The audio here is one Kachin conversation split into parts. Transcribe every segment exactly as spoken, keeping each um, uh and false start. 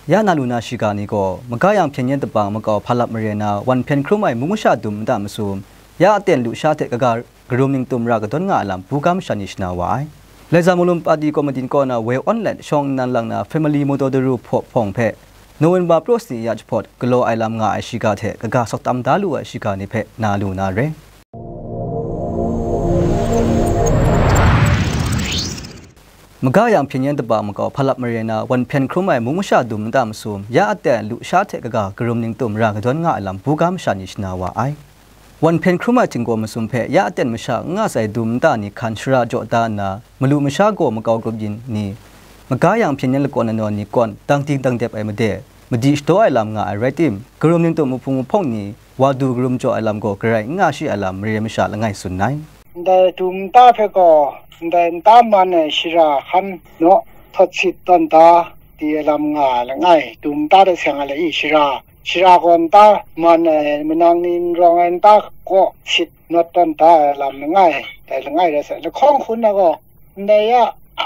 Ya na lu na shiga ni gaw, maga yang hpyen yen dabang makau hpa lap mare na wan hpyen hkrum ai mung masha dum nta masum, ya aten lu sha hte kaga karum ningtum ra kadawn nga ai lam buga masha ni shana wa ai. Laiza Munglam Pati Komiti kaw na woi awn let shawng nnan lang na Family Motor Daru hpaw hpawng hpe November praw sani ya jahpawt galaw ai lam nga ai shiga hte kaga sawk tam da lu ai shiga ni hpe na lu na re. Maga yang hpyen yen dabang makau hpa lap mare na wan hpyen hkrum ai mung masha dum nta masum, ya aten lu sha hte kaga karum ningtum ra kadawn nga ai lam buga masha ni shana wa ai. Wan hpyen hkrum ai htinggaw masum hpe ya aten masha n nga sai dum nta ni hkan shara jaw da nna, malu masha gaw makau grup yin ni, maga yang hpyen yen lakawn lanawn ni kawn dang ting dang dep ai made, madi shadaw ai lam nga ai rai tim, karum ningtum mahpung mahpawng ni wa du karum jaw ai lam gaw garai n nga shi ai lam mare masha langai tsun ai. Ndai dum nta hpe gaw, ndai nta man ai shara hkan naw htawt sit tawn da di ai lam nga ai langai, dum nta de seng ai la i, shara, shara gaw nta man ai, manang ni n rawng ai nta kaw sit nawt tawn da ai lam langai, dai langai rai sai. Lahkawng hkun na gaw, ndai ya,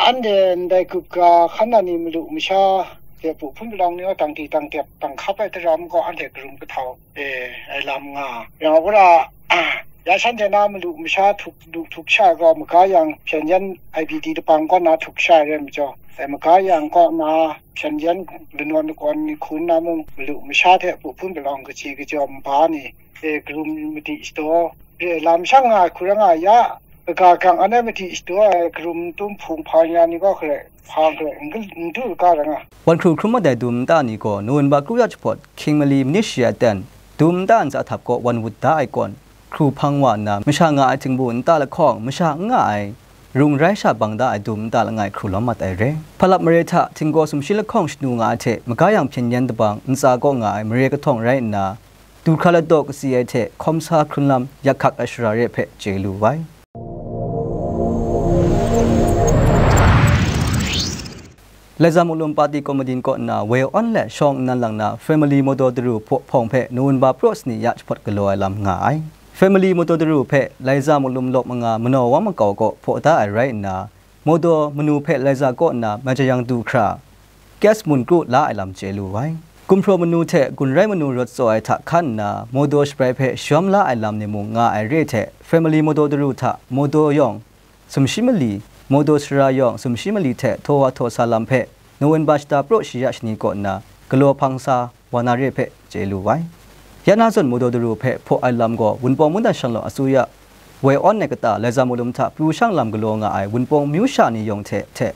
anhte ndai gup ga hkan na ni malu masha hte pu hpun palawng ni gaw dang di dang dep dang hkap ai daram gaw anhte karum kahtau e ai lam nga. Yang a wora, ya shanhte na malu masha htuk, lu htuk sha ai gaw, maga yang hpyen yen I B D dabang kaw na htuk sha ai rai majaw, dai maga yang kaw na hpyen yen lanawn lakawn ni hkun na mung, malu masha hte pu hpun palawng kaji kajawm nba ni, e, karum madi shadaw, re lam shang nga ai hku rai nga ai ya, kaga gang an ai madi shadaw ai karum tum hpung hpang ya ni gaw hkrai, hpang hkrai n du ga rai nga. Wan hkru hkrum mat ai dum nta ni gaw November kru ya jahpawt hkying mali manit shi aten dum nta ntsa htap kaw wan wut da ai kawn, hkru hpang wa nna, masha nga ai htingbu nta lahkawng masha n nga ai, rung rai sha bang da ai dum nta langai hkru lawm mat ai re. Hpa lap mare hta htinggaw sumshi lahkawng shanu nga ai hte, maga yang hpyen yen dabang ntsa kaw nga ai mare kahtawng rai nna, du hkra ladaw katsi ai hte hkawm sa hkrun lam yak hkak ai shara re hpe chye lu ai. Laiza Muklum Party Committee kaw nna woi awn let shawng nnan lang na Family Motor Daru hpaw-, hpawng hpe November praw sani ya jahpawt galaw ai lam nga ai. Family Motor Daru hpe Laiza Muklum lawk manga manaw wa makau kaw hpaw da ai rai nna, Motor manu hpe Laiza kaw nna Majayang du hkra, Gas mun kru la ai lam chye lu ai. Gumhpraw manu hte gun rai manu rawt tsaw ai hta hkan nna, Motor shabrai hpe shawm la ai lam ni mung nga ai re hte, Family Motor Daru hta Motor yawng sumshi mali, Motor sara yawng sumshi mali hte htaw wa htaw sa lam hpe November shata praw shi ya shani kaw nna galaw hpang sa wa na re hpe chye lu ai. Ya na zawn Motor Daru hpe hpaw ai lam gaw Wunpawng Mungdan Shanglawt Asuya woi awn ai kata Laiza Muklum hta pru shang lam galaw nga ai Wunpawng myu sha ni yawng hte hte,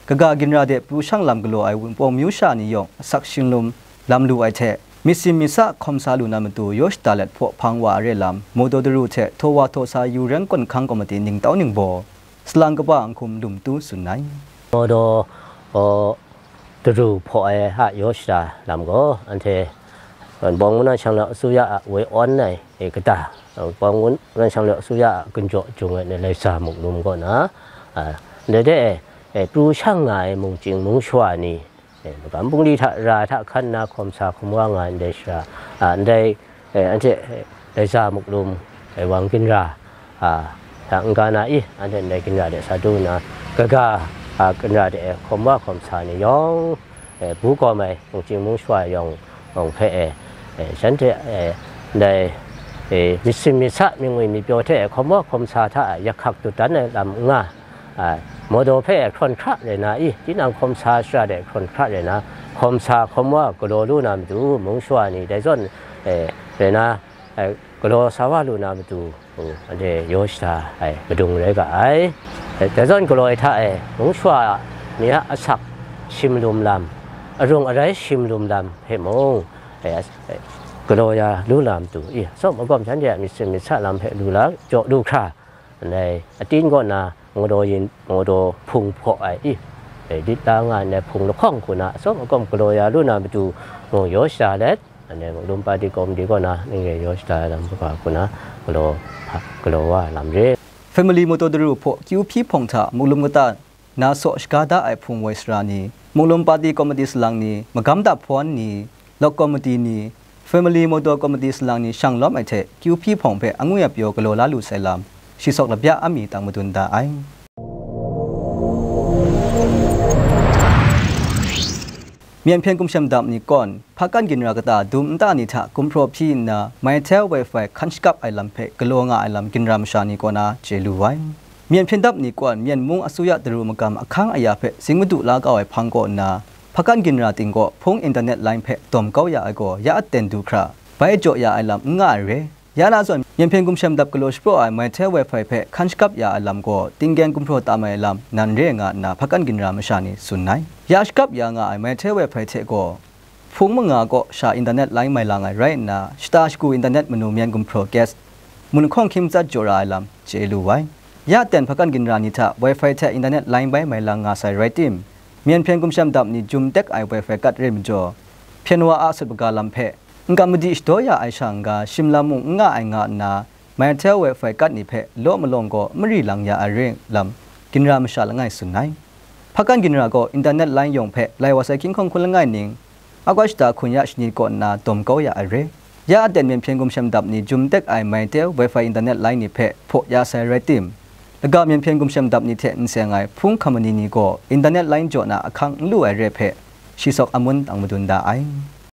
kaga ginra de pru shang lam galaw ai Wunpawng myu sha ni yawng asak shinglum lam lu ai hte, myit sin myit sa hkawm sa lu na matu yaw shada let hpaw hpang wa ai re lam, Motor Daru hte htaw wa htaw sa yu reng kawn hkang komiti ningtau ningbaw, salang kaba n hkum lum tu tsun ai. Motor, o, Daru hpaw ai a yaw shada lam gaw, anhte Wunpawng Mungdan Shanglawt Asuya a woi awn ai, e, kata, Wunpawng Mungdan Shanglawt Asuya a ginjaw jung ai Laiza Muklum kaw na, a, ndai de, e, pru shang nga ai mungchying mungshawa ni, e, magam bungli hta ra hta hkan nna hkawm sa hkawm wa nga ai ndai shara, a, ndai, e, anhte, e, Laiza Muklum, e, wang ginra, a, hta n-ga na i, anhte ndai ginra de sa du nna, kaga, a, ginra de, e, hkawm wa hkawm sa ni yawng, e, bu kawm ai mungchying mungshawa yawng, yawng hpe, e, e, shanhte, e, ndai, e, myit sin myit sa myit ngwi myit pyaw hte hkawm wa hkawm sa hta yak hkak dut dan ai lam n nga, a, Motor hpe hkrawn hkra rai na i, tinang hkawm sa shara de hkrawn hkra rai na, hkawm sa hkawm wa galaw lu na matu, mungshawa ni dai zawn, e, rai na, e, galaw sa wa lu na matu, anhte yaw shada ai madung rai ga ai. Dai zawn galaw ai hta e, mungshawa ni a asak shimlum lam, arung arai shimlum lam hpe mung, e, as-, e, galaw ya lu na matu, i, atsawm agawm shanhte a myit sin myit sa lam hpe lu la jaw lu hkra, ndai atin kaw na Motor yin, Motor hpung hpaw ai, i, e, lit la nga ai hpung lahkawng hku na atsawm agawm galaw ya lu na matu mung yaw shada let, Anhte Muklum Party Committee kaw na ning e yaw shada ai lam kaba hku na galaw, galaw wa ai lam re. Family Motor Daru hpaw kyu hpyi hpawng hta Muklum kata na saw shaga da ai hpung woi sara ni, Muklum Party Committee salang ni, magam dap hpawn ni, lawk komiti ni, Family Motor Committee salang ni shang lawm ai hte kyu hpyi hpawng hpe angwi apyaw galaw la lu sai lam, shi sawk labya a mi tang madun da ai. Myen hpyen gumshem dap ni kawn, hpakan ginra kata dum nta ni hta gumhpraw hpyi nna, Mytel Wi-Fi hkan shakap ai lam hpe galaw nga ai lam ginra masha ni kaw na chye lu ai. Myen hpyen dap ni kawn, Myen mung asuya daru magam ahkang aya hpe zing madu la kau ai hpang kaw nna, hpakan ginra ting kaw hpung internet line hpe dawm kau ya ai gaw, ya aten du hkra, bai jaw ya ai lam n nga ai re. Ya na zawn, Myen hpyen gumshem dap galaw shapraw ai Mytel Wi-Fi hpe hkan shakap ya ai lam gaw, tinggen gumhpraw tam ai lam nan re nga nna hpakan ginra masha ni tsun ai. Ya shakap ya nga ai Mytel Wi-Fi hte gaw, hpung manga kaw sha internet line mai lang ai rai nna, shata shagu internet manu myen gumhpraw gas, mun lahkawng hkying matsat jaw ra ai lam chye lu ai. Ya ten hpakan ginra ni hta Wi-Fi hte internet line bai mai lang nga sai rai tim, Myen hpyen gumshem dap ni jum tek ai Wi-Fi kat re majaw, hpyen wa a sut maga lam hpe, n kam madi shadaw ya ai sha n-ga, shim lam mung n nga ai nga nna, Mytel Wi-Fi kat ni hpe law malawng gaw n mari lang ya ai re lam, ginra masha langai tsun ai. Hpakan ginra gaw internet line yawng hpe lai wa sai hkying hkawng hkun langai ning, August shata hkun ya shani kaw nna dawm kau ya ai re. Ya aten Myen hpyen gumshem dap ni jum tek ai Mytel Wi-Fi internet line ni hpe hpaw ya sai rai tim, laga Myen hpyen gumshem dap ni hte n seng ai hpung hkamani ni gaw internet line jaw na ahkang n lu ai re hpe, shi sawk amun tang madun da ai.